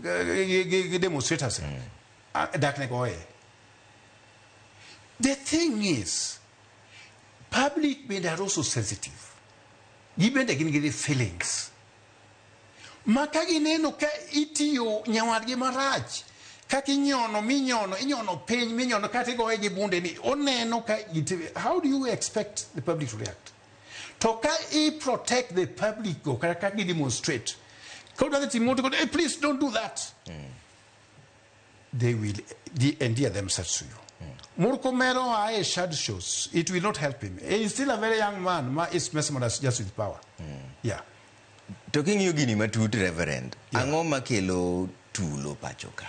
gi demonstrators dak ne goye. The thing is, public bende are also sensitive. Gibende gin gi feelings ma ka gineno ka itiyo nyawadgi marach, kaka inyono minyono, inyono piny minyono, kata igoye gi bunde ni oneno ka how do you expect the public to react? To ka i protect the public go kata ka gi demonstrate ka udwa dhi timo to, "Hey, please don't do that." They will endear themselves to you. Murkomen oa e shadow shows, it will not help him. He is still a very young man ma is mesmerized just with power. Yeah. To king'iyo gini matut, Reverend, ang'o makelo tulo pacho ka?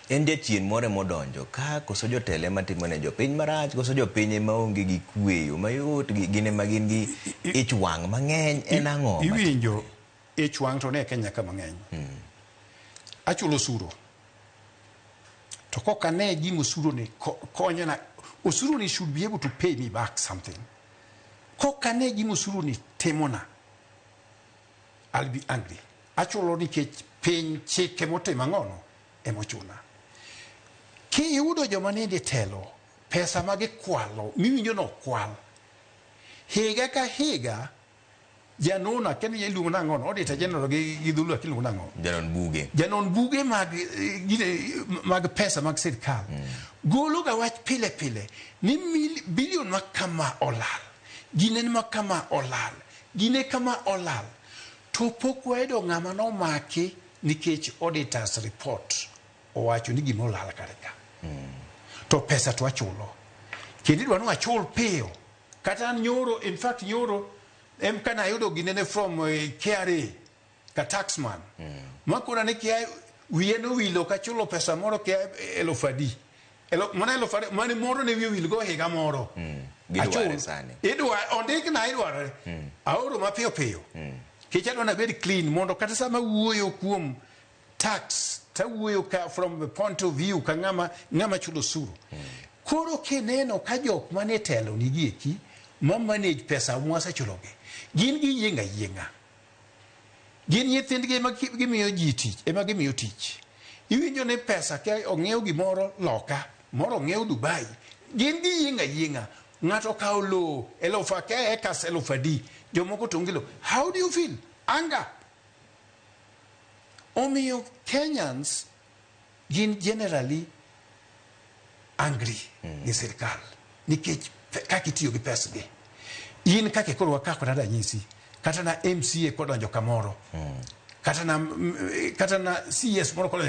En jachien moro modonjo ka, koso jotelo ema timo ne jopiny marach, koso jopiny ema onge gi kweyo mayot, gin ema gin gi ich wang' mang'eny? En ang'o? Iwinjo, ich wang' to ne e Kenya ka mang'eny. Achulo osuru. To kok ane gima osuru ni konyona, osuru ni should be able to pay me back something. Kok ane gima osuru ni timona, I'll be angry. Achulo nikech piny chike motimo ang'ono emochuna. Kiyudo joma nende telo, pesa ma gikwalo, miwinjo nokwal. Higa ka higa, janona kendo iluongo nang'ono, auditor general gi dholuo iluongo nang'o? Janon buge. Janon buge mag gine, mag pesa mag sirkal golo ga wach pile pile ni bilion ma kama olal, ginen ma kama olal, gine kama olal, to pok wayudo ng'ama nomaki nikech auditors report owacho ni gima olal kare ka. To pesa to achulo kendo idwa ni achul piyo. Kata an nyoro, in fact nyoro em kana ayudo ginene from KRA ka taxman makona ni kia wiye nowilo kachulo pesa moro kia 10,000 mana 2,000 mane moro ne wiye owil go higa moro. Gidware Achul. sani. Idwa ondikna, idwarore aoro mapiyo piyo kech adwa nabed clean mondo kata sama wuoyo kuom tax tawuoyo ka from the point of view ka ng'ama chulo osuru. Koro kineno ka jok mane telo nigi eki ma manage pesa mwasechulogi gin giyieng' ayieng'a, gin nyithindgi ema gimiyo ji tich, ema gimiyo tich. Iwinjo ni pesa ka ong'iew gimoro loka moro, ong'iew Dubai, gin giyieng' ayieng'a. Ng'ato okawo lowo eluf ake acres 10,000, jomoko to onge lowo. How do you feel? Anger. Omiyo Kenyans gin generally angry gi sirkal nikech kaka itiyo gi pesgi. In kaka koro wakaw kata ranyisi, kata na MCA kodonjo kamoro, kata na CS moro kodonjo.